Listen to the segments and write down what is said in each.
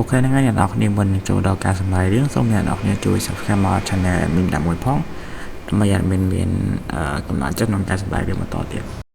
OK ហ្នឹងហើយអ្នកនរគ្នាមុននឹងចូលដល់ការសម្ដែងរឿងសូមអ្នកនរគ្នាជួយ Subscribe មក Channel admin ដាក់មួយផងដើម្បី admin មានកម្លាំងចិត្តក្នុងការសម្ដែងរឿងបន្តទៀត។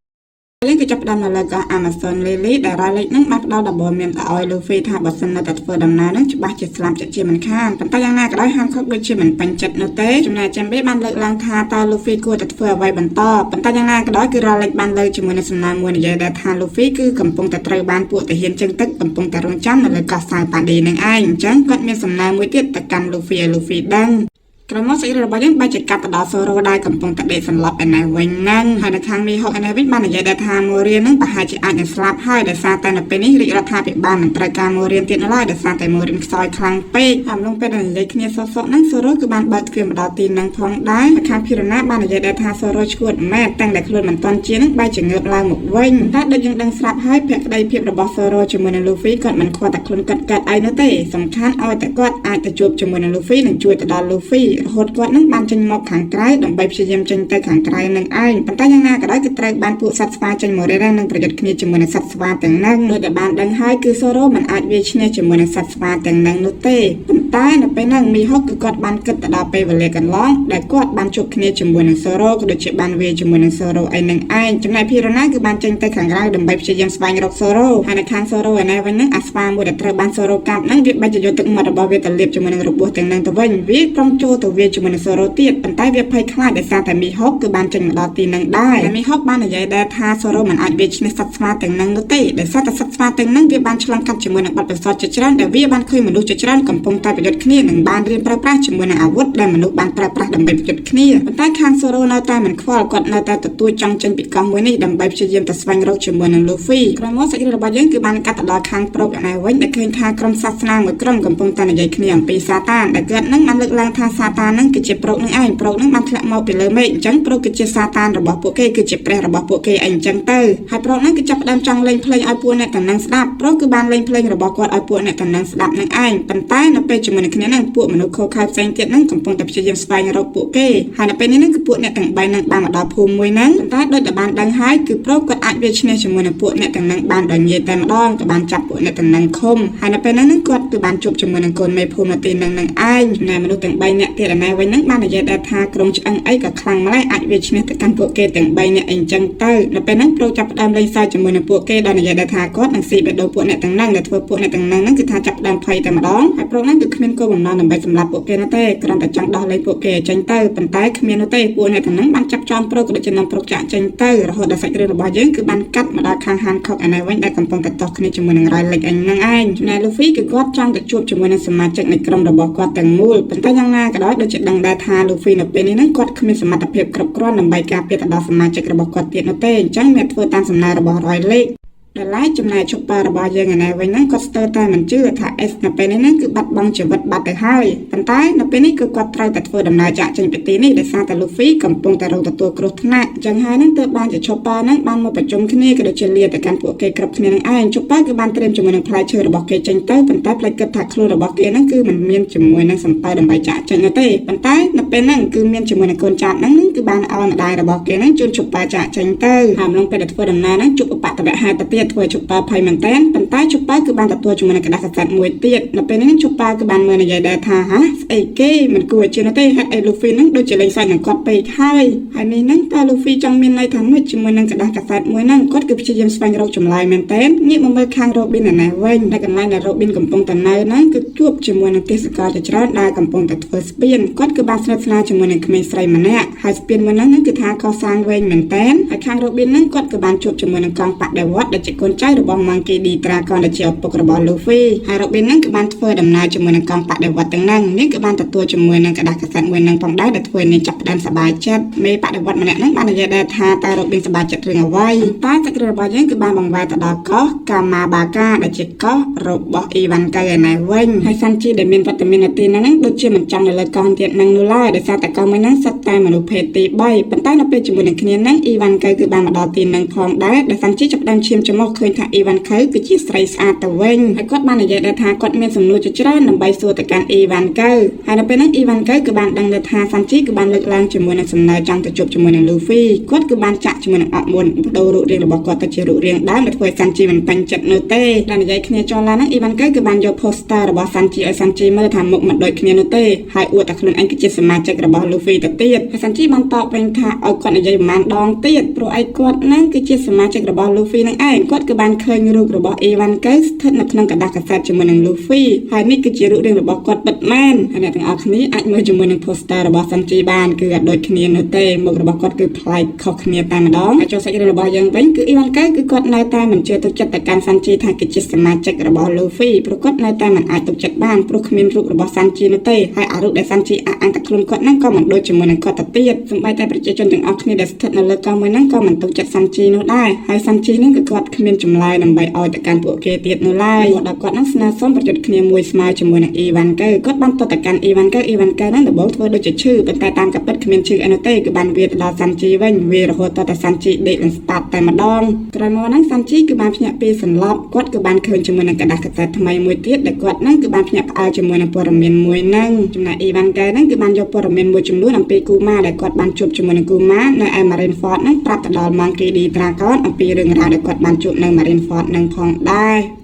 លេងគឺចាប់ផ្ដើមនៅលើកោះ Amazon Lily ដែលរ៉ាលិចនឹងបានផ្ដល់ដំបូន្មានទៅឲ្យ Luffy ថាបើសិននៅតែធ្វើដំណើរនឹងច្បាស់ជាស្លាប់ជាជាមិនខានប៉ុន្តែយ៉ាងណាក៏ដោយ Hancock ដូចជាមិនពេញចិត្តនោះទេ។ចំណែក Jambe បានលើកឡើងថាតើ Luffy គួរតែធ្វើអ្វីបន្តប៉ុន្តែយ៉ាងណាក៏ដោយគឺរ៉ាលិចបានលើកជាមួយនឹងសំណើមួយនិយាយដែលថា Luffy គឺកំពុងតែត្រូវបានពួកទាហានជើងទឹកកំពុងតែរងចាំនៅលើកោះសាវប៉ាឌីនឹងឯងអញ្ចឹងគាត់មានសំណើមួយទៀតទៅកាន់ Luffy ឲ្យ Luffy ដឹង។ ក្រោយមកសាច់រឿងរបស់យើងបែរជាកាត់ទៅដល់សូរ៉ូដែលកំពុងតែដេកសន្លប់ឯណេះវិញហ្នឹងហើយនៅខាងមីហុកឯណេះវិញបាននិយាយដែរថាម៉ូរៀនហ្នឹងប្រហែលជាអាចនឹងស្លាប់ហើយដោយសារតែនៅពេលនេះរាជរដ្ឋាភិបាលមិនត្រូវការម៉ូរៀនទៀតនៅឡើយដោយសារតែម៉ូរៀនខ្សោយខ្លាំងពេកហើយអំឡុងពេលដែលនិយាយគ្នាសសុកហ្នឹងសូរ៉ូគឺបានបើកទ្វារមកដល់ទីហ្នឹងផងដែរហើយខាងភីរណាបាននិយាយដែរថាសូរ៉ូឈួតមែនតាំងតែខ្លួនមិនទាន់ជាហ្នឹងបែរជាងើបឡើងមកវិញតែដូចយើងដឹងស្រាប់ហើយភក្តីភាពរបស់សូរ៉ូជាមួយនឹងលូហ្វីគាត់មិនខ្វល់តែខ្លួនគាត់កាត់អីនោះទេសំខាន់ឲ្យតែគាត់អាចទៅជួបជាមួយនឹងលូហ្វីនិងជួយទៅដល់លូហ្វីរហូតគាត់នឹងបានចេញមកខាងក្រៅដើម្បីព្យាយាមចេញទៅខាងក្រៅនឹងឯងប៉ុន្តែយ៉ាងណាក៏ដោយគឺត្រូវបានពួកសត្វស្វាចេញមករារាំងនិងប្រយុទ្ធគ្នាជាមួយនឹងសត្វស្វាទាំងហ្នឹងដោយតែបានដឹងហើយគឺសូរ៉ូមិនអាចវាយឈ្នះជាមួយនឹងសត្វស្វាទាំងហ្នឹងនោះទេប៉ុន្តែនៅពេលហ្នឹងមីហុកគឺគាត់បានគិតទៅដល់ពេលវេលាកន្លងដែលគាត់បានជួបគ្នាជាមួយនឹងសូរ៉ូក៏ដូចជាបានវាយជាមួយនឹងសូរ៉ូអីនឹងឯងចំណែកភីរ៉ាណាគឺបានចេញទៅខាងក្រៅដើម្បីព្យាយាមស្វែងរកសូរ៉ូហើយនៅខាងសូរ៉ូឯណាវិញហ្នឹងអាស្វាមួយដែលត្រូវបានសូរ៉ូកាប់ហ្នឹងវាបាច់យកទឹកមាត់របស់វាទៅលាបជាមួយនឹងរបួសទាំងហ្នឹងទៅវិញវាប្រុងចូលទៅវាជាមួយនឹងសូរ៉ូទៀតប៉ុន្តែវាភ័យខ្លាចដោយសារតែមីហុកគឺបានចេញមកដល់ទីហ្នឹងដែរហើយមីហុកបាននិយាយដែរថាសូរ៉ូមិនអាចវាយឈ្នះសត្វស្វាទាំងហ្នឹងនោះទេដោយសារតែសត្វស្វាទាំងហ្នឹងវាបានឆ្លងកាត់ជាមួយនឹងបទពិសោធន៍ជាច្រើនដែលវាបានឃើញមនុស្សជាច្រើនកំពុងតែប្រយុទ្ធគ្នានិងបានរៀនប្រើប្រាស់ជាមួយនឹងអាវុធដែលមនុស្សបានប្រើប្រាស់ដើម្បីប្រយុទ្ធគ្នាប៉ុន្តែខាងសូរ៉ូនៅតែមិនខ្វល់គាត់នៅតែទទូចចង់ចេញពីកោះមួយនេះដើម្បីព្យាយាមទៅស្វែងរកជាមួយនឹងលូហ្វីក្រោយមកសាច់រឿងរបស់យើងគឺបានកាត់ទៅដល់ខាងប្រុកឯណាវិញដែលឃើញថាក្រុមសាសនាមួយក្រុមកំពុងតែនិយាយគ្នាអំពីសាតានដែលគាត់នឹងបានលើកឡើងថាសាតាននឹងគឺជាប្រុកនឹងឯងប្រុកនឹងបានធ្លាក់មកពីលើមេឃអញ្ចឹងប្រុកគឺជាសាតានរបស់ពួកគេគឺជាព្រះរបស់ពួកគេអីអញ្ចឹងទៅហើយប្រុកនឹងគឺចាប់ផ្ដើមចង់លេងភ្លេងឲ្យពួកអ្នកទាំងនឹងស្ដាប់ប្រុកគឺបានលេងភ្លេងរបស់គាត់ឲ្យពួកអ្នកទាំងនឹងស្ដាប់នឹងឯងប៉ុន្តែនៅពេលជាមួយនឹងគ្នានឹងពួកមនុស្សខូខើផ្សេងទៀតនឹងកំពុងតែព្យាយាមស្វែងរកពួកគេហើយនៅពេលនេះនឹងគឺពួកអ្នកទាំង3នឹងបានមកដល់ភូមិមួយហ្នឹងប៉ុន្តែដូចតែបានដឹងហើយគឺប្រុកគាត់អាចវាឈ្នះជាមួយនឹងពួកអ្នកទាំងនឹងបានដោយងាយតែម្ដងក៏បានចាប់ពួកអ្នកទាំងនឹងឃុំហើយនៅពេលហ្នឹងនឹងគាត់គឺបានជួបជាមួយនឹងកូនមេភូមិនៅទីហ្នឹងនឹងឯងចំណែកមនុស្សទាំង3នាក់ទៀតឯណាវិញហ្នឹងបាននិយាយដែរថាក្រុមឆ្អឹងអីក៏ខ្លាំងម្ល៉េះអាចវាឈ្នះទៅកាន់ពួកគេទាំង3នាក់អីចឹងទៅនៅពេលហ្នឹងប្រុកចាប់ផ្ដើមលេងសើចជាមួយនឹងពួកគេដោយនិយាយដែរថាគាត់នឹងស៊ីបេះដូងពួកអ្នកទាំងហ្នឹងដែលធ្វើពួកអ្នកទាំងហ្នឹងហ្នឹងគឺថាចាប់ផ្ដើមភ័យតែម្ដងហើយប្រុកហ្នឹងគឺគ្មានគោលបំណងដើម្បីសម្លាប់ពួកគេនោះទេគ្រាន់តែចង់ដោះលែងពួកគេឲ្យចេញទៅប៉ុន្តែគ្មាននោះទេពួកអ្នកទាំងហ្នឹងបានចាប់ចងប្រុកក៏ដូចជានាំប្រុកចាក់ចេញទៅរហូតដល់សាច់រឿងរបស់យើងគឺបានកាត់មកដល់ខាងហានខុកឯនេះវិញដែលកំពុងតែតោះគ្នាជាមួយនឹងរ៉ៃលិចអញហ្នឹងឯងចំណែកលូហ្វីគឺគាត់ចង់ទៅជួបជាមួយនឹងសមាជិកនៃក្រុមរបស់គាត់ទាំងមូលប៉ុន្តែយ៉ាងណាក៏ដោយដូចជាដឹងដែរថាលូហ្វីនៅពេលនេះហ្នឹងគាត់គ្មានសមត្ថភាពគ្រប់គ្រាន់ដើម្បីការពារទៅដល់សមាជិករបស់គាត់ទៀតនោះទេអញ្ចឹងមានធ្វើតាមសំណើរបស់រ៉ៃលិចដែលឡែកចំណែកឈប់ប៉ារបស់យើងឯនេះវិញហ្នឹងគាត់ស្ទើរតែមិនជឿថា S នៅពេលនេះហ្នឹងគឺបាត់បង់ជីវិតបាត់ទៅហើយប៉ុន្តែនៅពេលនេះគឺគាត់ត្រូវតែធ្វើដំណើរចាក់ចេញពីទីនេះដោយសារតែ Luffy កំពុងតែរងទទួលគ្រោះថ្នាក់អញ្ចឹងហើយហ្នឹងទើបបានជាឈប់ប៉ាហ្នឹងបានមកប្រជុំគ្នាក៏ដូចជាលាទៅកាន់ពួកគេគ្រប់គ្នានឹងឯងឈប់ប៉ាគឺបានត្រៀមជាមួយនឹងផ្លែឈើរបស់គេចេញទៅប៉ុន្តែផ្លែគិតថាខ្លួនរបស់គេហ្នឹងគឺមិនមានជាមួយនឹងសំពៅដើម្បីចាក់ចេញនោះទេប៉ុន្តែនៅពេលហ្នឹងគឺមានជាមួយនឹងកូនចាតហ្នឹងគឺបានឲ្យម្ដាយរបស់គេហ្នឹងជូនឈប់ប៉ាចាក់ចេញទៅហើយអំឡុងពេលដែលធ្វើដំណើរហ្នឹងជួបឧបទ្ទវហេតុទៅទៀតធ្វើឲ្យជប៉ាភ័យមែនតើប៉ុន្តែជប៉ាគឺបានទទួលជាមួយនឹងក្រដាសកាសែតមួយទៀតនៅពេលនេះជប៉ាគឺបានមើលនិយាយដែរថាហាស្អីគេមិនគួរឲ្យជឿនោះទេហេតុអីលូហ្វីហ្នឹងដូចជាលេងសើចនឹងគាត់ពេកហើយហើយនេះហ្នឹងតើលូហ្វីចង់មានន័យថាម៉េចជាមួយនឹងក្រដាសកាសែតមួយហ្នឹងគាត់គឺព្យាយាមស្វែងរកចម្លើយមែនតើងាកមកមើលខាងរ៉ូប៊ីនឯណាវិញដែលកន្លែងដែលរ៉ូប៊ីនកំពុងតែនៅហ្នឹងគឺជួបជាមួយនឹងទេសកលជាច្រើនដែលកំពុងតែធ្វើស្ពានគាត់គឺបានស្និទ្ធស្នាលជាមួយនឹងក្មេងស្រីម្នាក់ហើយស្ពានមួយហ្នឹងគឺថាកសាងវែងមែនតើហើយខាងរ៉ូប៊ីនហ្នឹងគាត់គឺបានជួបជាមួយនឹងកងបដិវត្តដែលជាកូនចៅរបស់ Monkey D Dragon ដែលជាឪពុករបស់ Luffy ហើយ Robin ហ្នឹងគឺបានធ្វើដំណើរជាមួយនឹងកងបដិវត្តទាំងហ្នឹងនាងគឺបានទទួលជាមួយនឹងក្រដាសកាសែតមួយហ្នឹងផងដែរដែលធ្វើឲ្យនាងចាប់ផ្ដើមសប្បាយចិត្តមេបដិវត្តម្នាក់ហ្នឹងបាននិយាយដែរថាតើ Robin សប្បាយចិត្តរឿងអ្វីតែសាច់រឿងរបស់យើងគឺបានបង្វែរទៅដល់កោះកាម៉ាបាកាដែលជាកោះរបស់អ៊ីវ៉ាន់កៅឯណេះវិញហើយសាន់ជីដែលមានវត្តមាននៅទីហ្នឹងដូចជាមិនចង់នៅលើកោះទៀតហ្នឹងនោះឡើយដោយសារតែកោះមួយហ្នឹងសុទ្ធតែមនុស្សភេទទី3ប៉ុន្តែនៅពេលជាមួយនឹងគ្នាហ្នឹងអ៊ីវ៉ាន់កៅគឺបានមកដល់ទីហ្នឹងផងដែរដែលសាន់ជីចាប់ផ្ដើមឈាមច្រមុះឃើញថាអ៊ីវ៉ាន់ខៅគឺជាស ស្រីស្អាតទៅវិញហើយគាត់បាននិយាយដែរថាគាត់មានសំណួរជាច្រើនដើម្បីសួរទៅកាន់អ៊ីវ៉ានកៅហើយនៅពេលហ្នឹងអ៊ីវ៉ានកៅគឺបានដឹងថាសាន់ជីគឺបានលើកឡើងជាមួយនឹងសំណើចង់ទៅជួបជាមួយនឹងលូហ្វីគាត់គឺបានចាក់ជាមួយនឹងអកមុនបដូររូបរាងរបស់គាត់ទៅជារូបរាងដើមដែលធ្វើឲ្យសាន់ជីមិនពេញចិត្តនោះទេដែលនិយាយគ្នាចោលឡើងហ្នឹងអ៊ីវ៉ានកៅគឺបានយក poster របស់សាន់ជីឲ្យសាន់ជីមើលថាមុខមិនដូចគ្នានោះទេហើយអួតតែខ្លួនឯងគឺជាសមាជិករបស់លូហ្វីទៅទៀតហើយសាន់ជីបានតបវិញថាឲ្យគាត់និយាយប្រហែលដងទៀតព្រោះឯគាត់ហ្នឹងគឺជាសមាជិករបស់លូហ្វីនឹងឯងគាត់គឺបានឃើញរូបរបស់អ៊ីវ៉ានកៅស្ថិតនៅក្នុងក្រដាសកាសែតជាមួយនឹងលូហ្វីហើយនេះគឺជារូបរាងរបស់គាត់ពិតមែនហើយអ្នកទាំងអស់គ្នាអាចមើលជាមួយនឹង poster របស់សាន់ជីបានគឺអត់ដូចគ្នានោះទេមុខរបស់គាត់គឺប្លែកខុសគ្នាតែម្ដងហើយចូលសាច់រឿងរបស់យើងវិញគឺអ៊ីវ៉ានកៅគឺគាត់នៅតែមិនជឿទុកចិត្តទៅកាន់សាន់ជីថាគឺជាសមាជិករបស់លូហ្វីព្រោះគាត់នៅតែមិនអាចទុកចិត្តបានព្រោះគ្មានរូបរបស់សាន់ជីនោះទេហើយអារូបដែលសាន់ជីអះអាងតែខ្លួនគាត់ហ្នឹងក៏មិនដូចជាមួយនឹងគាត់ទៅទៀតសម្បីតែប្រជាជនទាំងអស់គ្នាដែលស្ថិតនៅលើកោះមួយហ្នឹងក៏មិនទុកចិត្តសាន់ជីនោះដែរហើយសាន់ជីហ្នឹងគឺគាត់គ្មានចម្លើយដើម្បីឲ្យទៅកាន់ពួកគេទៀតនោះឡើយដល់គាត់ហ្នឹងស្នើសុំប្រយុទ្ធគ្នាមួយស្មើជាមួយនឹងអ៊ីវ៉ានកៅគាត់បានទៅទៅកាន់អ៊ីវ៉ានកៅអ៊ីវ៉ានកៅហ្នឹងដំបូងធ្វើដូចជាឈឺប៉ុន្តែតាមការពិតគ្មានឈឺអីនោះទេគឺបានវាទៅដល់សាន់ជីវិញវារហូតតតែសាន់ជីដេកនឹងស្តាប់តែម្ដងក្រោយមកហ្នឹងសាន់ជីគឺបានភ្ញាក់ពីសន្លប់គាត់គឺបានឃើញជាមួយនឹងក្រដាសកាសែតថ្មីមួយទៀតដែលគាត់ហ្នឹងគឺបានភ្ញាក់ផ្អើលជាមួយនឹងព័ត៌មានមួយហ្នឹងចំណែកអ៊ីវ៉ានកៅហ្នឹងគឺបានយកព័ត៌មានមួយចំនួនអំពីគូម៉ាដែលគាត់បានជួបជាមួយនឹងគូម៉ានៅឯ Marineford ហ្នឹងប្រាប់ទៅដល់ Monkey D. Dragon អំពីរឿងរ៉ាវដែលគាត់បានជួបនៅ Marineford ហ្នឹងផងដែរ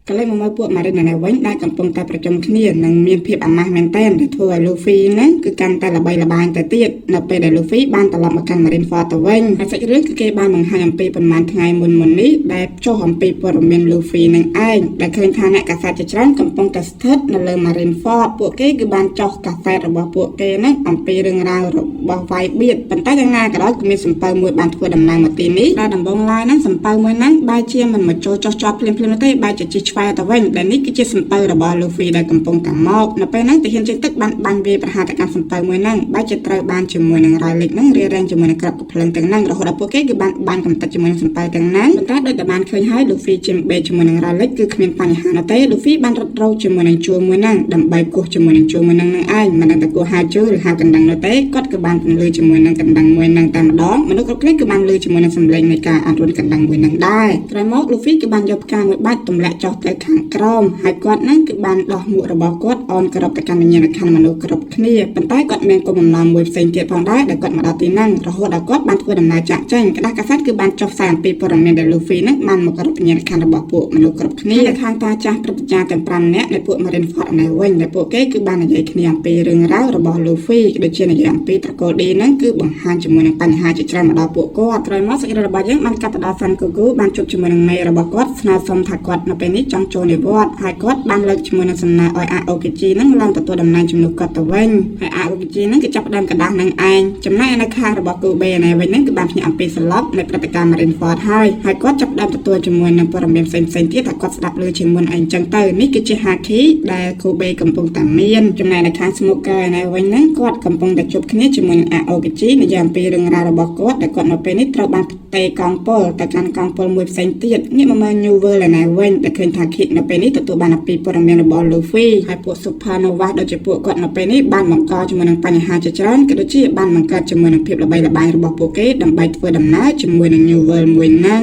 ក៏លេចមកមើលពួកម៉ារិននៅវិញដែលកំពុងតែប្រជុំគ្នានិងមានភាពអាម៉ាស់មែនទែនដែលធ្វើឲ្យលូហ្វីហ្នឹងគឺកាន់តែល្បីល្បាញទៅទៀតនៅពេលដែលលូហ្វីបានត្រឡប់មកកាន់ Marineford ទៅវិញហើយសាច់រឿងគឺគេបានបង្ហាញអំពីប្រហែលថ្ងៃមុនមុននេះដែលចុះអំពីព័ត៌មានលូហ្វីនឹងឯងដែលឃើញថាអ្នកកាសែតជាច្រើនកំពុងតែស្ថិតនៅលើ Marineford ពួកគេគឺបានចុះកាសែតរបស់ពួកគេហ្នឹងអំពីរឿងរ៉ាវរបស់វាយបៀតប៉ុន្តែយ៉ាងណាក៏ដោយគឺមានសំពៅមួយបានធ្វើដំណើរមកទីនេះដែលដំបូងឡើយហ្នឹងសំពៅមួយហ្នឹងបែរជាមិនមកចូលចុះចតភ្លាមៗនោះទេបែរជាជិះឆ្វែទៅវិញដែលនេះគឺជាសំពៅរបស់លូហ្វីដែលកំពុងតែមកនៅពេលហ្នឹងទាហានជើងទឹកបានបាញ់វាប្រហារទៅកាន់សំពៅមួយហ្នឹងបែរជាត្រូវបានជាមួយនឹងរ៉ៃលិចហ្នឹងរារាំងជាមួយនឹងក្របកំភ្លើងទាំងហ្នឹងរហូតដល់ពួកគេគឺបានបាញ់កំទេចជាមួយនឹងសំពៅទាំងហ្នឹងប៉ុន្តែដូចតែបានឃើញហើយលូហ្វីជាបេជាមួយនឹងរ៉ៃលិចគឺគ្មានបញ្ហានោះទេលូហ្វីបានរត់រោជាមួយនឹងជួរមួយហ្នឹងដើម្បីគោះជាមួយនឹងជួរមួយហ្នឹងនឹងឯងមិនដឹងតែគោះហៅជួរឬហៅកណ្ដឹងនោះទេគាត់គឺបានពន្លឺជាមួយនឹងកណ្ដឹងមួយហ្នឹងតែម្ដងមនុស្សគ្រប់គ្នាគឺបានលឺជាមួយនឹងសម្លេងនៃការអត់រួនកណ្ដឹងមួយហ្នឹងដែរក្រោយមកលូហ្វីគឺបានយកផ្កាមួយបាច់ទម្លាក់ចុះទៅខាងក្រោមហើយគាត់ហ្នឹងគឺបានដោះមួករបស់គាត់អនក្រប់ទៅកាន់វិញ្ញាណក្ខន្ធមនុស្សគ្រប់គ្នាប៉ុន្តែគាត់មានគោលបំណងមួយផ្សេងទៀតផងដែរដែលគាត់មកដល់ទីហ្នឹងរហូតដល់គាត់បានធ្វើដំណើរចាក់ចេញក្តារកាសែតគឺបានចុះផ្សាយអំពីព័ត៌មានដែលលូហ្វីហ្នឹងបានមកគ្រប់វិញ្ញាណក្ខន្ធរបស់ពួកមនុស្សគ្រប់គ្នានៅខាងតាចាស់ព្រឹទ្ធាចារ្យទាំង5នាក់នៃពួក Marineford នៅវិញដែលពួកគេគឺបាននិយាយគ្នាអំពីរឿងរ៉ាវរបស់លូហ្វីដូចជានិយាយអំពីត្រកូល D ហ្នឹងគឺបង្ហាញជាមួយនឹងបញ្ហាជាច្រើនមកដល់ពួកគាត់ក្រោយមកសេចក្តីរបស់យើងបានកាត់ទៅដល់សាន់កូគូបានជួបជាមួយនឹងមេរបស់គាត់ស្នើសុំថាគាត់នៅពេលនេះចង់ចូលនិវត្តន៍ហើយគាត់បានលើកជាមួយនឹងសំណើឲ្យ AOKG ហ្នឹងឡើងទទួលតំណែងជំនួសគាត់ទៅវិញហើយ AOKG ហ្នឹងគឺចាប់ផ្ដើមកដាស់នឹងឯងចំណែកនៅខាងរបស់គូបេណែវិញហ្នឹងគឺបានភ្ញាក់អំពីសន្លប់នៃព្រឹត្តិការណ៍ Marineford ហើយហើយគាត់ចាប់ផ្ដើមទទួលជាមួយនឹងព័ត៌មានផ្សេងផ្សេងទៀតថាគាត់ស្ដាប់ឮជាងមុនអីចឹងទៅនេះគឺជា Haki ដែលគូបេកំពុងតែមានចំណែកនៅខាង Smoker ណែវិញហ្នឹងគាត់កំពុងតែជួបគ្នាជាមួយនឹង AOKG និយាយអំពីរឿងរ៉ាវរបស់គាត់ដែលគាត់នៅពេលនេះត្រូវបានផ្ទេរកងពលទៅកាន់កងពលមួយផ្សេងទៀតងាកមកមើល New World ណែវិញដែលឃើញថា Kid នៅពេលនេះទទួលបានអំពីព័ត៌មានរបស់ Luffy ហើយពួក Supernova ដូចជាពួកគាត់នៅពេលនេះបានបង្កជាមួយនឹងបញ្ហាជាច្រើនក៏ដូចជាបានបង្កើតជាមួយនឹងភាពល្បីល្បាញរបស់ពួកគេដើម្បីធ្វើដំណើរជាមួយនឹង New World មួយហ្នឹង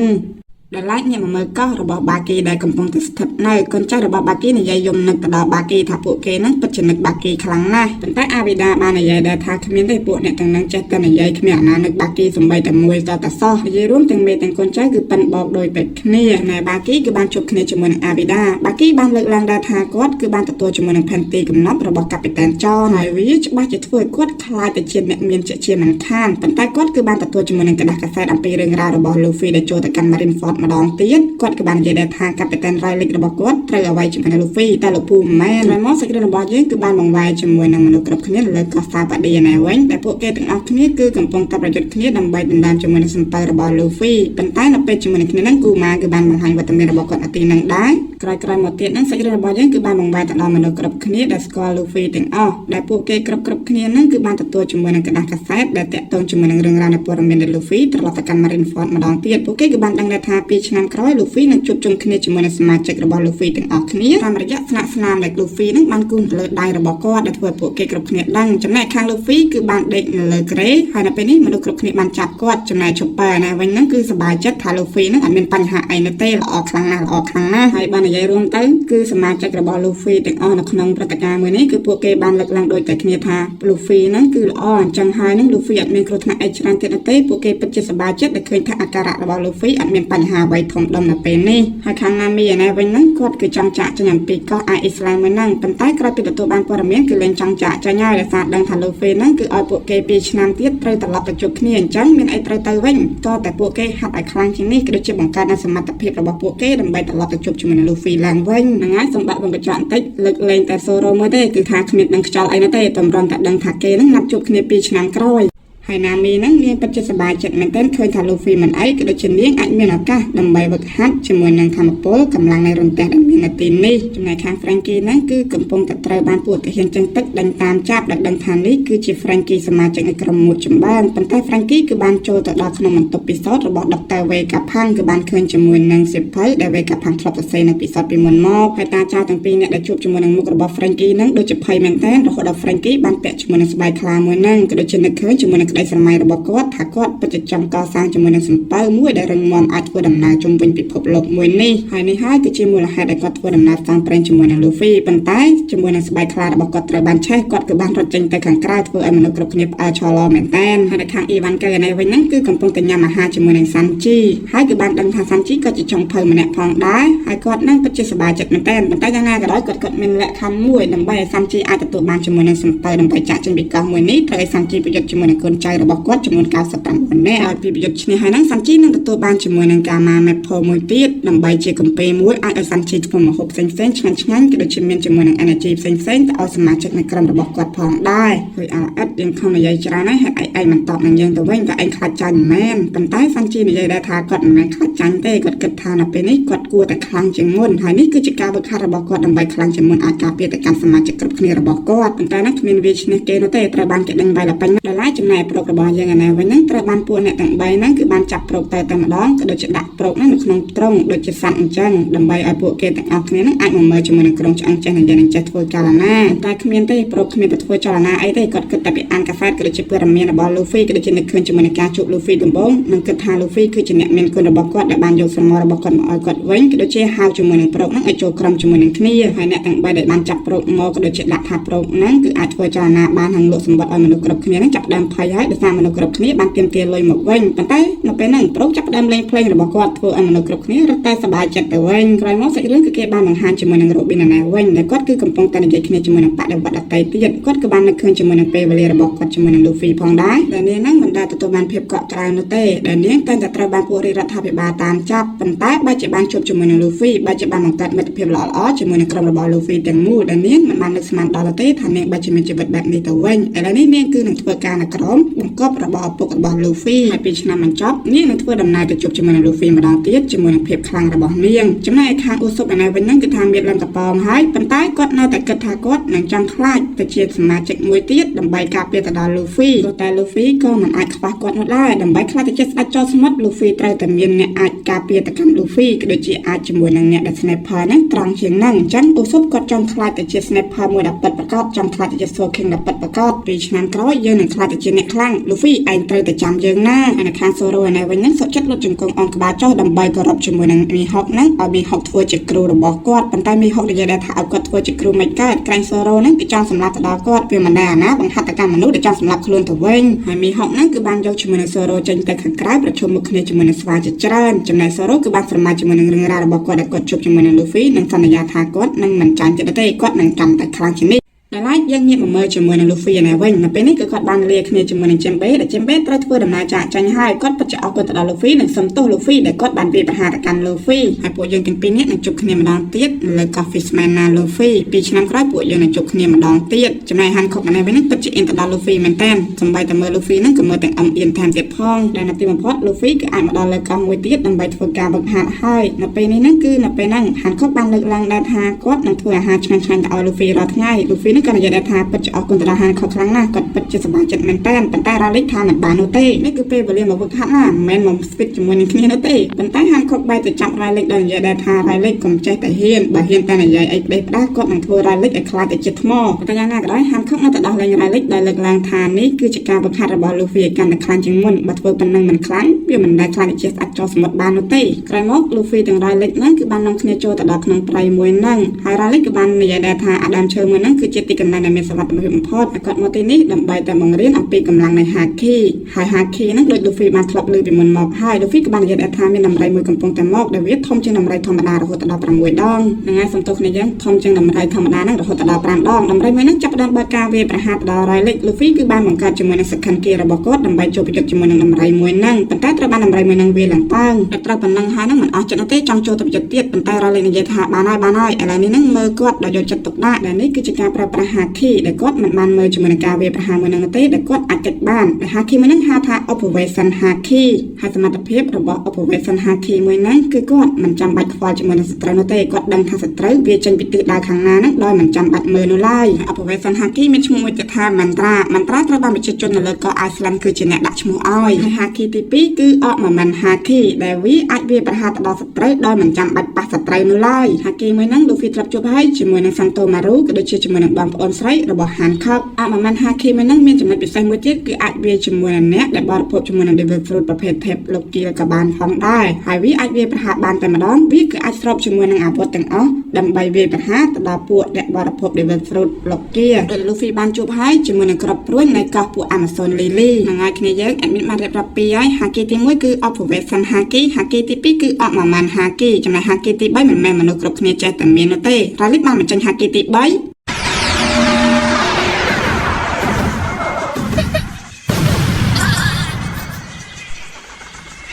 ដែលឡែកញាក់មកមើលកោះរបស់បាគីដែលកំពុងតែស្ថិតនៅកូនចៅរបស់បាគីនិយាយយំនឹកទៅដល់បាគីថាពួកគេហ្នឹងពិតជានឹកបាគីខ្លាំងណាស់ប៉ុន្តែអាវីដាបាននិយាយដែរថាគ្មានទេពួកអ្នកទាំងហ្នឹងចេះតែនិយាយគ្មានអាណានឹកបាគីសំបីតែមួយតតែសោះនិយាយរួមទាំងមេទាំងកូនចៅគឺប៉ិនបោកដោយតែគ្នាណែបាគីគឺបានជួបគ្នាជាមួយនឹងអាវីដាបាគីបានលើកឡើងដែរថាគាត់គឺបានទទួលជាមួយនឹងផែនទីកំណត់របស់កាពីតានចនហើយវាច្បាស់ជាធ្វើឲ្យគាត់ខ្លាចទៅជាអ្នកមានជាជាមិនខានប៉ុន្តែគាត់គឺបានទទួលជាមួយនឹងក្រដាសកាសែតអំពីរឿងរ៉ាវរបស់ Luffy ដែលចូលទៅកាន់ Marineford ម្ដងទៀតគាត់ក៏បាននិយាយដែរថាកាពីតានរ៉ៃលិចរបស់គាត់ត្រូវអ្វីជាមួយនឹង Luffy តែលោកពូមិនមែនហើយមកសេចក្តីរបស់យើងគឺបានបង្វែរជាមួយនឹងមនុស្សគ្រប់គ្នានៅលើកោះសាប៉ាឌីណែវិញដែលពួកគេទាំងអស់គ្នាគឺកំពុងតែប្រយុទ្ធគ្នាដើម្បីដណ្ដើមជាមួយនឹងសំពៅរបស់ Luffy ប៉ុន្តែនៅពេលជាមួយនឹងគ្នាហ្នឹងគូម៉ាគឺបានបង្ហាញវត្តមានរបស់គាត់នៅទីហ្នឹងដែរ។ ក្រោយៗមកទៀតហ្នឹងសាច់រឿងរបស់យើងគឺបានបង្វែរទៅដល់មនុស្សគ្រប់គ្នាដែលស្គាល់ Luffy ទាំងអស់ដែលពួកគេគ្រប់គ្រប់គ្នាហ្នឹងគឺបានទទួលជាមួយនឹងក្រដាសកាសែតដែលតាក់ទងជាមួយនឹងរឿងរ៉ាវនៃព័ត៌មានដែល Luffy ត្រឡប់ទៅកាន់ Marineford ម្ដងទៀតពួកគេគឺបានដឹងដែរថា2ឆ្នាំក្រោយ Luffy នឹងជួបជុំគ្នាជាមួយនឹងសមាជិករបស់ Luffy ទាំងអស់គ្នាតាមរយៈស្លាកស្នាមដែល Luffy នឹងបានគូសលើដៃរបស់គាត់ដែលធ្វើឲ្យពួកគេគ្រប់គ្នាដឹងចំណែកខាង Luffy គឺបានដេកនៅលើគ្រែហើយនៅពេលនេះមនុស្សគ្រប់គ្នាបានចាប់គាត់ចំណែក Chopper ណាវិញហ្នឹងគឺសប្បាយចិត្តថា Luffy នឹងអត់មានបញ្ហាអីនោះទេល្អខ្លាំងណាស់ល្អខ្លាំងណាស់ហើយបាននិយាយរួមទៅគឺសមាជិករបស់ Luffy ទាំងអស់នៅក្នុងព្រឹត្តិការណ៍មួយនេះគឺពួកគេបានលើកឡើងដូចតែគ្នាថា Luffy ហ្នឹងគឺល្អអញ្ចឹងហើយហ្នឹង Luffy អត់មានគ្រោះថ្នាក់អីច្រើនទៀតនោះទេពួកគេពិតជាសប្បាយចិត្តដែលឃើញថាអាការៈរបស់ Luffy អត់មានបញ្ហាអ្វីធំដុំនៅពេលនេះហើយខាង Nami ឯណាវិញហ្នឹងគាត់គឺចង់ចាក់ចេញអំពីកោះ Ice Island មួយហ្នឹងប៉ុន្តែក្រោយពីទទួលបានព័ត៌មានគឺលែងចង់ចាក់ចេញហើយដោយសារដឹងថា Luffy ហ្នឹងគឺឲ្យពួកគេ2ឆ្នាំទៀតត្រូវត្រឡប់ទៅជួបគ្នាអញ្ចឹងមានអីត្រូវទៅវិញតតែពួកគេហាត់ឲ្យខ្លាំងជាងនេះក៏ដូចជាបង្កើតនូវសមត្ថភាពរបស់ពួកគេដើម្បីត្រឡប់ទៅជួបជាមួយនឹង Luffy ឡើងវិញហ្នឹងហើយសម្បាក់វងកញ្ចក់បន្តិចលើកលែងតែ Zoro មួយទេគឺថាគ្មានដឹងខ្យល់អីនោះទេតម្រុំតែដឹងថាគេហ្នឹងណាត់ជួបគ្នា2ឆ្នាំក្រោយហើយណាមីហ្នឹងនាងពិតជាសប្បាយចិត្តមែនទែនឃើញថា Luffy មិនអីក៏ដូចជានាងអាចមានឱកាសដើម្បីវឹកហាត់ជាមួយនឹងធម្មពលកម្លាំងនៃរន្ទះដែលមាននៅទីនេះចំណែកខាង Frankie ហ្នឹងគឺកំពុងតែត្រូវបានពួកទាហានចឹងទឹកដេញតាមចាប់ដែលដឹងថានេះគឺជា Frankie សមាជិកនៃក្រុមមួតចម្បាំងប៉ុន្តែ Frankie គឺបានចូលទៅដល់ក្នុងបន្ទប់ពិសោធន៍របស់ Dr. Vegapunk គឺបានឃើញជាមួយនឹងសៀវភៅដែល Vegapunk ធ្លាប់សរសេរនៅពិសោធន៍ពីមុនមកហើយតាចៅទាំងពីរនាក់ដែលជួបជាមួយនឹងមុខរបស់ Frankie ហ្នឹងដូចជាភ័យមែនទែនរហូតដល់ Frankie បានពាក់ជាមួយនឹងស្បែកខ្លាមួយហ្នឹងក៏ដូចជានឹកឃើញជាមួយនឹងក្តីស្រមៃរបស់គាត់ថាគាត់ពិតជាចង់កសាងជាមួយនឹងសំពៅមួយដែលរឹងមាំអាចធ្វើដំណើរជុំវិញពិភពលោកមួយនេះហើយនេះហើយគឺជាមូលហេតុដែលគាត់ធ្វើដំណើរផ្សងព្រេងជាមួយនឹង Luffy ប៉ុន្តែជាមួយនឹងស្បែកខ្លារបស់គាត់ត្រូវបានឆេះគាត់គឺបានរត់ចេញទៅខាងក្រៅធ្វើឲ្យមនុស្សគ្រប់គ្នាផ្អើលឆឡមែនតើហើយនៅខាង Ivan កែនេះវិញហ្នឹងគឺកំពុងតែញ៉ាំអាហារជាមួយនឹង Sanji ហើយគឺបានដឹងថា Sanji ក៏ជាចុងភៅម្នាក់ផងដែរហើយគាត់នឹងពិតជាសប្បាយចិត្តមែនតើប៉ុន្តែយ៉ាងណាក៏ដោយគាត់គាត់មានលក្ខខណ្ឌមួយដើម្បីឲ្យ Sanji អាចទទួលបានជាមួយនឹងសំពៅដើម្បីចាក់ចេញពីកោះមួយនេះត្រូវឲ្យ Sanji ប្រយុទ្ធជាមួយនឹងកូនចៅរបស់គាត់ចំនួន99នាក់ហើយពីប្រយុទ្ធឈ្នះហើយហ្នឹង Sanji នឹងទទួលបានជាមួយនឹងកាម៉ា Maple មួយទៀតដើម្បីជាកំពីមួយអាចឲ្យ Sanji ធ្វើម្ហូបផ្សេងៗឆ្ងាញ់ឆ្ងាញ់ក៏ដូចជាមានជាមួយនឹង energy ផ្សេងៗទៅឲ្យសមាជិកនៃក្រុមរបស់គាត់ផងដែរហើយអាល្អិតយើងខំនិយាយច្រើនហើយហេតុអីឯងមិនតបនឹងយើងទៅវិញតែឯងខ្លាចចាញ់មិនមែនប៉ុន្តែ Sanji និយាយដែរថាគាត់មិនមែនខ្លាចចាញ់ទេគាត់គិតថានៅពេលនេះគាត់គួរតែខ្លាំងជាងមុនហើយនេះគឺជាការវឹកហាត់របស់គាត់ដើម្បីខ្លាំងជាងមុនអាចការពារទៅកាន់សមាជិកគ្រប់គ្នារបស់គាត់ប៉ុន្តែនោះគ្មានវាឈ្នះគេនោះទេត្រូវបានគេដេញវាយលពេញដល់ឡែកចំណែកប្រុករបស់យើងឯណាវិញហ្នឹងត្រូវបានពួកអ្នកទាំង3ហ្នឹងគឺបានចាប់ប្រុកទៅតែម្ដងក៏ដូចជាដាក់ប្រុកហ្នឹងនៅក្នុងទ្រុងដូចជាសត្វអញ្ចឹងដើម្បីឲ្យពួកគេទាំងអស់គ្នាហ្នឹងអាចមកមើលជាមួយនឹងក្រុមឆ្អឹងចេះនិងយ៉ាងនឹងចេះធ្វើចលនាតែគ្មានទេប្រុកគ្មានទៅធ្វើចលនាអីទេគាត់គិតតែពីអានកាសែតក៏ដូចជាព័ត៌មានរបស់ Luffy ក៏ដូចជានឹកឃើញជាមួយនឹងការជួប Luffy ដំបូងនិងគិតថា Luffy គឺជាអ្នកមានគុណរបស់គាត់ដែលបានយកស្រមោលរបស់គាត់មកឲ្យគាត់វិញក៏ដូចជាហៅជាមួយនឹងប្រុកហ្នឹងឲ្យចូលក្រុមជាមួយនឹងគ្នាហើយអ្នកទាំង3ដែលបានចាប់ប្រុកមកក៏ដូចជាដាក់ថាប្រុកហ្នឹងគឺអាចធ្វើចលនាបាននិងលក់សម្បត្តិឲ្យមនុស្សគ្រប់គ្នាហ្នឹងចាប់ផ្ដើមភ័យហើយដោយសារមនុស្សគ្រប់គ្នាបានទាមទារលុយមកវិញប៉ុន្តែនៅពេលហ្នឹងប្រុកចាប់ផ្ដើមលេងភ្លេងរបស់គាត់ធ្វើឲ្យមនុស្សគ្រប់គ្នារត់តែសប្បាយចិត្តទៅវិញក្រោយមកសាច់រឿងគឺគេបានបង្ហាញជាមួយនឹង Robin ណាវិញដែលគាត់គឺកំពុងតែនិយាយគ្នាជាមួយនឹងបដិវត្តដទៃទៀតគាត់ក៏បាននឹកឃើញជាមួយនឹងពេលវេលារបស់គាត់ជាមួយនឹង Luffy ផងដែរដែលនាងហ្នឹងមិនដែលទទួលបានភាពកក់ក្ដៅនោះទេដែលនាងតែងតែត្រូវបានពួករាជរដ្ឋាភិបាលតាមចាប់ប៉ុន្តែបែរជាបានជួបជាមួយនឹង Luffy បែរជាបានបង្កើតមិត្តភាពល្អៗជាមួយនឹងក្រុមរបស់ Luffy ទាំងមូលដែលនាងមិនបាននឹកស្មានដល់ទេថានាងបែរជាមានជីវិតបែបនេះទៅវិញឥឡូវនេះនាងគឺនឹងធ្វើការនៅក្រោមបង្គាប់របស់ឪពុករបស់ Luffy ហើយពីឆ្នាំបញ្ចប់នាងនឹងធ្វើដំណើរទៅជួបជាមួយនឹង Luffy ម្ដងទៀតជាមួយនឹងភាពខ្លាំងរបស់នាងចំណែកឯខាងឧសុបឯនេះវិញហ្នឹងគឺថាមានឡើងកប៉ងហើយប៉ុន្តែគាត់នៅតែគិតថាគាត់នឹងចង់ខ្លាចទៅជាសមាជិកមួយទៀតដើម្បីការពារទៅដល់ Luffy ព្រោះតែ Luffy ក៏មិនអាចខ្វះគាត់នោះដែរដើម្បីខ្លាចទៅជាស្ដេចចោរសមុទ្រ Luffy ត្រូវតែមានអ្នកអាចការពារទៅកាន់ Luffy ក៏ដូចជាអាចជាមួយនឹងអ្នកដែល sniper ហ្នឹងត្រង់ជាងហ្នឹងអញ្ចឹងឧសុបគាត់ចង់ខ្លាចទៅជា sniper មួយដែលពិតប្រាកដចង់ខ្លាចទៅជា Soul King ដែលពិតប្រាកដពីឆ្នាំក្រោយយើងនឹងខ្លាចទៅជាអ្នកខ្លាំង Luffy ឯងត្រូវតែចាំយើងណាហើយនៅខាង Zoro ឯនេះវិញហ្នឹងសុខចិត្តលុតជង្គង់អងក្បាលចុះដើម្បីគោរពជាមួយនឹងមីហុកហ្នឹងឲ្យមីហុកធ្វើជាគ្រូរបស់គាត់ប៉ុន្តែមីហុកនិយាយដែរថាឲ្យគាត់ធ្វើជាគ្រូមិនកើតក្រែង Zoro ហ្នឹងគឺចង់សម្លាប់ទៅដល់គាត់វាមិនដែរអាណាបង្ហាត់តកម្មមនុស្សដែលចង់សម្លាប់ខ្លួនទៅវិញហើយមីហុកហ្នឹងគឺបានយកជាមួយនឹង Zoro ចេញទៅខាងក្រៅប្រជុំមុខគ្នាជាមួយនឹងស្វាជាច្រើនចំណែក Zoro គឺបានស្រមៃជាមួយនឹងរឿងរ៉ាវរបស់គាត់ដែលគាត់ជួបជាមួយនឹង Luffy និងសន្យាថាគាត់នឹងមិនចាញ់ទៀតទេគាត់នឹងកាន់តែខ្លាំងជាងនេះ ដ ដែលឡែកយើងងាកមកមើលជាមួយនឹង Luffy ឯនេះវិញនៅពេលនេះគឺគាត់បានលាគ្នាជាមួយនឹង Jembe ដែល Jembe ត្រូវធ្វើដំណើរចាកចេញហើយគាត់ពិតជាអរគុណទៅដល់ Luffy និងសុំទោស Luffy ដែលគាត់បានវាយប្រហារទៅកាន់ Luffy ហើយពួកយើងទាំងពីរនាក់នឹងជួបគ្នាម្ដងទៀតនៅលើកោះ Fishman ណា Luffy 2ឆ្នាំក្រោយពួកយើងនឹងជួបគ្នាម្ដងទៀតចំណែក Hancock ម្នាក់វិញនឹងពិតជាអៀនទៅដល់ Luffy មែនតើសំបីតែមើល Luffy នឹងក៏មើលទាំងអឹមអៀនថែមទៀតផងដែលនៅទីបំផុត Luffy គឺអាចមកដល់លើកោះមួយទៀតដើម្បីធ្វើការវឹកហាត់ហើយនៅពេលនេះហ្នឹងគឺនៅពេលហ្នឹង Hancock បានលើកឡើងដែរថាគាត់នឹងធ្វើអាហារឆ្ងាញ់ៗទៅឲ្យ Luffy រាល់ថ្ងៃ Luffy នឹងក៏និយាយដែរថាពិតជាអរគុណទៅដល់ Hancock ខ្លាំងណាស់គាត់ពិតជាសប្បាយចិត្តមែនតើប៉ុន្តែ Rayleigh ថាមិនបាននោះទេនេះគឺពេលវេលាមកវឹកហាត់ណាមិនមែនមកស្វិតជាមួយនឹងគ្នានោះទេប៉ុន្តែ Hancock បែរទៅចាប់ Rayleigh ដោយនិយាយដែរថា Rayleigh កុំចេះតែហ៊ានបើហ៊ានតែនិយាយអីផ្ដេសផ្ដាសគាត់នឹងធ្វើ Rayleigh ឲ្យខ្លាចទៅជាថ្មប៉ុន្តែយ៉ាងណាក៏ដោយ Hancock នៅតែដោះលែង Rayleigh ដោយលើកឡើងថានេះគឺជាការវឹកហាត់របស់ Luffy ឲ្យកាន់តែខ្លាំងជាងមុនបើធ្វើប៉ុណ្ណឹងមិនខ្លាំងវាមិនដែលខ្លាចជាស្អាតចោលសមុទ្របាននោះទេក្រោយមក Luffy ទាំង Rayleigh ហ្នឹងគឺបាននាំគ្នាចូលទៅដល់ក្នុងព្រៃមួយហ្នឹងហើយ Rayleigh ក៏បាននិយាយដែរថាអាដើមឈើមួយហ្នឹងគឺជាទីកន្លែងដែលមានសុវត្ថិភាពបំផុតហើយគាត់មកទីនេះដើម្បីតែបង្រៀនអំពីកម្លាំងនៃ Haki ហើយ Haki ហ្នឹងដូច Luffy បានធ្លាប់ឮពីមុនមកហើយ Luffy ក៏បាននិយាយដែរថាមានដំរីមួយកំពុងតែមកដែលវាធំជាងដំរីធម្មតារហូតដល់6ដងហ្នឹងហើយសំទោសគ្នាយើងធំជាងដំរីធម្មតាហ្នឹងរហូតដល់5ដងដំរីមួយហ្នឹងចាប់ផ្ដើមបើកការវាយប្រហារទៅដល់ Rayleigh Luffy គឺបានបង្កើតជាមួយនឹង Second Gear របស់គាត់ដើម្បីចូលប្រយុទ្ធជាមួយនឹងដំរីមួយហ្នឹងប៉ុន្តែត្រូវបានដំរីមួយហ្នឹងវាយឡើងប៉ើងតែត្រូវប៉ុណ្ណឹងហើយហ្នឹងមិនអស់ចិត្តនោះទេចង់ចូលទៅប្រយុទ្ធទៀតប៉ុន្តែ Rayleigh និយាយថាបានហើយបានហើយឥឡូវនេះហ្នឹងមើលគាត់ដោយយកចិត្តទុកដាក់ដែលនេះគឺជាការប្រើប្រាស់ Haki ដែលគាត់មិនបានមើលជាមួយនឹងការវាយប្រហារមួយហ្នឹងទេដែលគាត់អាចកិច្ចបានដែល Haki មួយហ្នឹងហៅថា Operation Haki ហើយសមត្ថភាពរបស់ Operation Haki មួយហ្នឹងគឺគាត់មិនចាំបាច់ខ្វល់ជាមួយនឹងសត្រូវនោះទេគាត់ដឹងថាសត្រូវវាចេញពីទិសដៅខាងណាហ្នឹងដោយមិនចាំបាច់មើលនោះឡើយ Operation Haki មានឈ្មោះមួយទៀតថា Mantra Mantra ត្រូវបានប្រជាជននៅលើកោះ Iceland គឺជាអ្នកដាក់ឈ្មោះឲ្យហើយ Haki ទី2គឺ Armament Haki ដែលវាអាចវាយប្រហារទៅដល់សត្រូវដោយមិនចាំបាច់ប៉ះសត្រូវនោះឡើយ Haki មួយហ្នឹង Luffy ធ្លាប់ជួបហើយជាមួយនឹង Santo Maru ក៏ដូចជាជាមួយនឹងបងប្អូនស្រីរបស់ Hancock Armament Haki មួយហ្នឹងមានចំណុចពិសេសមួយទៀតគឺអាចវាយជាមួយនឹងអ្នកដែលបរិភោគជាមួយនឹង Devil Fruit ប្រភេទ Type Logia ក៏បានផងដែរហើយវាអាចវាយប្រហារបានតែម្ដងវាគឺអាចស្របជាមួយនឹងអាវុធទាំងអស់ដើម្បីវាយប្រហារទៅដល់ពួកអ្នកបរិភោគ Devil Fruit Logia ដោយ Luffy បានជួបហើយជាមួយនឹងក្របព្រួយនៃកោះពួក Amazon Lily ហ្នឹងហើយគ្នាយើង admin បានរៀបរាប់ពីរហើយ Haki ទី1គឺ Operation Haki Haki ទី2គឺ Armament Haki ចំណែក Haki ទី3មិនមែនមនុស្សគ្រប់គ្នាចេះតែមាននោះទេ Rayleigh បានបញ្ចេញ Haki ទី3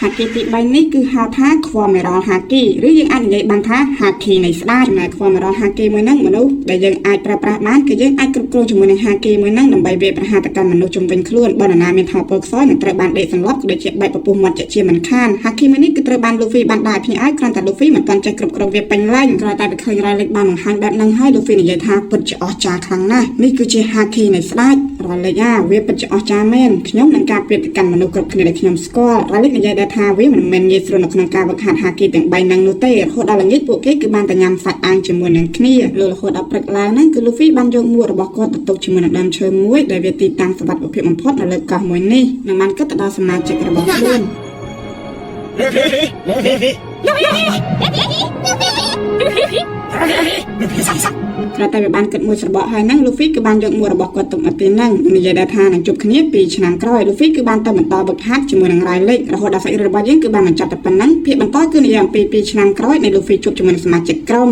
Haki ទី3នេះគឺហៅថា Quamiral Haki ឬយើងអាចនិយាយបានថា Haki នៃស្ដេចចំណែក Quamiral Haki មួយហ្នឹងមនុស្សដែលយើងអាចប្រើប្រាស់បានគឺយើងអាចគ្រប់គ្រងជាមួយនឹង Haki មួយហ្នឹងដើម្បីវាយប្រហារទៅកាន់មនុស្សជុំវិញខ្លួនបើនរណាមានថាមពលខ្សោយនឹងត្រូវបានដេកសន្លប់ក៏ដូចជាបែកពពុះមាត់ជាមិនខាន Haki មួយនេះគឺត្រូវបាន Luffy បានដាក់ភ្ញាក់ឲ្យគ្រាន់តែ Luffy មិនទាន់ចេះគ្រប់គ្រងវាពេញលេញគ្រាន់តែไปឃើញ Rayleigh បានបង្ហាញបែបហ្នឹងហើយ Luffy និយាយថាពិតជាអស្ចារ្យខ្លាំងណាស់នេះគឺជា Haki នៃស្ដេច Rayleigh អាវាពិតជាអស្ចារ្យមែនខ្ញុំនឹងការពារទៅកាន់មនុស្សគ្រប់គ្នាដែលខ្ញុំស្គាល់ Rayleigh និយាយដែរថាវាមិនមែនងាយស្រួលនៅក្នុងការវឹកហាត់ Haki ទាំង3ហ្នឹងនោះទេរហូតដល់ល្ងាចពួកគេគឺបានតែញ៉ាំសាច់អាំងជាមួយនឹងគ្នាលុះរហូតដល់ព្រឹកឡើងហ្នឹងគឺ Luffy បានយកមួករបស់គាត់ទៅទុកជាមួយនឹងដើមឈើមួយដែលវាទីតាំងសុវត្ថិភាពបំផុតនៅលើកោះមួយនេះនិងបានគិតទៅដល់សមាជិករបស់ខ្លួន ក្រោយតែវាបានគិតមួយស្របក់ហើយហ្នឹង Luffy គឺបានយកមួករបស់គាត់ទុកមកទីហ្នឹងនិងនិយាយដែរថានឹងជួបគ្នា2ឆ្នាំក្រោយ Luffy គឺបានទៅបន្តវឹកហាត់ជាមួយនឹង Rayleigh រហូតដល់សាច់រឿងរបស់យើងគឺបានបញ្ចប់តែប៉ុណ្ណឹងភាគបន្តគឺនិយាយអំពី2ឆ្នាំក្រោយនៃ Luffy ជួបជាមួយនឹងសមាជិកក្រុម